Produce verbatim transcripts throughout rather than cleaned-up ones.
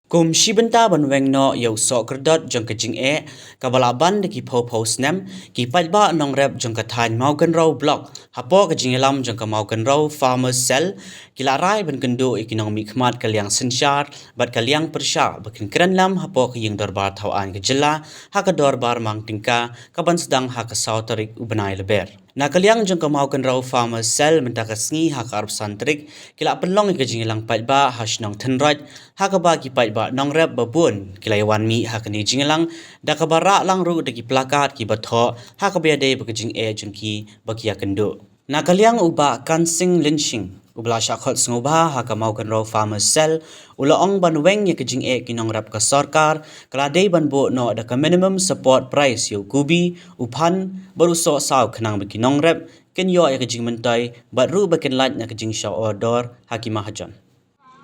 Kum shi bynta ban weng noh ïa u soh kyrdot jong ka jingeh kaba la ban da ki phew phew snem, ki paidbah nongrep jong ka thaiñ Mawkynrew Block hapoh ka jingïalam jong ka Mawkynrew Farmers Cell ki la rai ban kynduh ïa ki nongmihkhmat ka liang synshar bad ka liang pyrshah ba kin kren lem hapoh ka ïing dorbar thaw aiñ ka jylla ha ka dorbar mang tyngka ka ban sdang ha ka saw tarik u bnai Lber. Na ka liang jong ka Mawkynrew Farmers Cell mynta ka sngi ha ka arphew san tarik ki la pynlong ïa ka jingïalang paidbah ha shnong Thynroit ha kaba ki paidbah nongrep babun ki la ïawan mih ha kane ka jingïalang da kaba rah lang ruh da ki plakat kiba thoh ha kaba ïadei bad ka jingeh jong ki ba ki ïakynduh. Na ka liang u Bah Kansing Lynshing uba la shah khot sngewbha ha ka Mawkynrew Farmers Cell u la ong ban weng ïa ka jingeh ki nongrep ka sorkar ka la dei ban buh noh da ka minimum support price ïa u kubi, u phan bad u soh saw khnang ba ki nongrep kin ïoh ïa ka jingmyntoi bad ruh ba kin lait na ka jingshaw dor ha ki mahajon.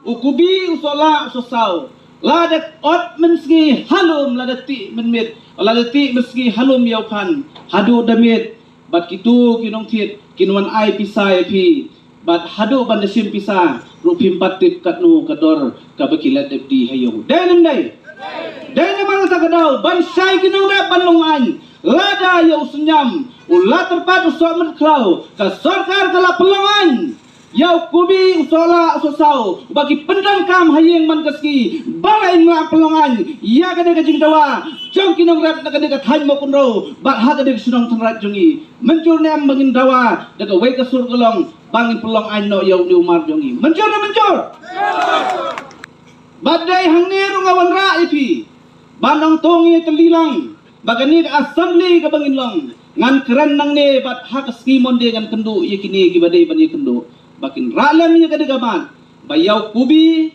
U kubi, u sohlah, u soh saw, lada ot mynsngi halum, lada tih mynmiet, lada tih mynsngi halum ïa u phan, haduh da miet bad kitu ki nongthied kin wan ai pisa ïa phi. Bad haduh ban da shim pisa ruh phim pat tip katno ka dor kaba ki la dep die ha ïew. Dei ne ym dei? Dei namar kata ka daw ban shai ki nongrep ban long aiñ. Lada ïa u synñiam, u la tyrpad, u soh myrkhlaw, ka sorkar ka la pynlong aiñ ïa u kubi, u sohlah, u soh saw ba ki pyndonkam ha ïing man ka sngi. Balei ngim lah pynlong aiñ ïa kane ka jingdawa jong ki nongrep na kane ka thaiñ Mawkynrew bad ha kane ka shnong Thynroit jong ngi? Mynjur ne em ba ngin dawa da kawei ka sur ka long ba ngin pynlong aiñ noh ïa une u mar jong ngi? Mynjur ne ym mynjur? Bad dei hangne ruh nga wanrah ïa phi ban ong to ngin ïatylli lang ba kane ka assembly kaba ngin long ngan kren nangne bad ha ka sngi Monday ngan kynduh ïa kine kiba dei ban ïakynduh ba kin rah lem ïa kane ka mat ba ïa u kubi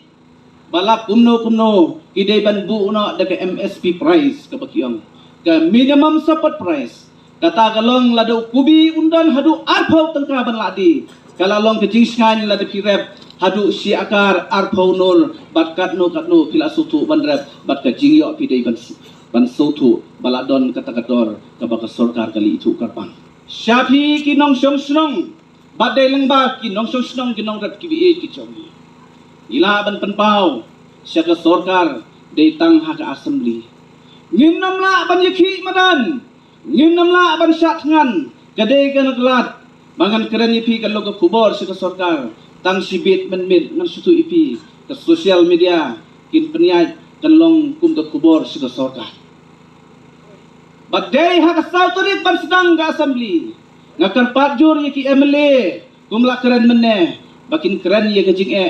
ba la kumno kumno ki dei ban buh noh da ka M S P price kaba ki ong, ka minimum support price. Kata ka long lada u kubi un don haduh arphew tyngka ban la die, ka la long ka jingshngaiñ lada phi rep haduh shi akar arphew nur bad katno katno phi la sngewthuh ban rep bad ka jingïoh phi dei ban s-, ban sngewthuh ba la don kata ka dor kaba ka sorkar ka la ithuh kyrpang. Sha phi ki nongshong shnong bad dei lyngba ki nongshong shnong ki nongrep kiba ïeit ki jong ngi, ngi lah ban pynpaw sha ka sorkar dei tang ha ka assembly. Ngin ym lah ban ïakhih madan, ngin ym lah ban shah thngan. Ka dei kane ka lad ba ngan kren ïa phi ka long ka khubor sha ka sorkar. Tang shibit mynmiet ngan shu tuh ïa phi ka social media kin pynïaid kan long kum ka khubor sha ka sorkar. Bad dei ha ka saw tarik ban sdang ka assembly. Nga kyrpad jur ïa ki M L A kum la kren mynne ba kin kren ïa ka jingeh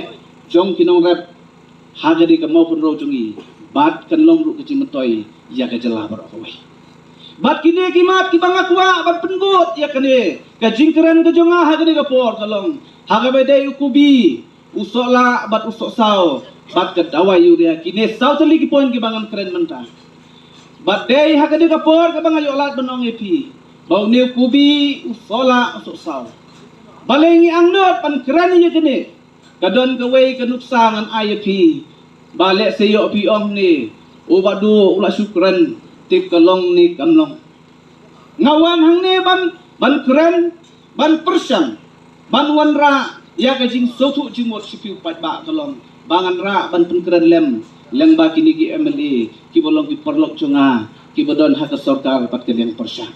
jong ki nongrep ha kane ka Mawkynrew jong ngi bad kan long ruh ka jingmyntoi ïa ka jylla baroh kawei. Bad kine ki mat kiba nga kwah ban pynkut ïa kane ka jingkren ka jong nga ha kane ka por ka long ha kaba dei u kubi, u sohlah bad u sohsaw bad ka dawai urea. Kine saw tylli ki point kiba ngan kren mynta. Bad dei ha kane ka por kaba nga ïoh lad ban ong ïa phi ba une u kubi, u sohlah, u sohsaw, balei ngi angnud ban kren ïa kine? Ka don kawei ka nuksa ngan ai ïa phi ba lehse ïoh phi ong ne, u Bah Duh u la shu kren, te ka long ne kam long. Nga wan hangne ban, ban kren, ban pyrshang, ban wanrah ïa ka jingsngewthuh jingmut sha phi u paidbah ka long ba ngan rah ban pynkren lem lyngba kine ki M L A kiba long ki paralok jong nga kiba don ha ka sorkar bad ka liang pyrshah.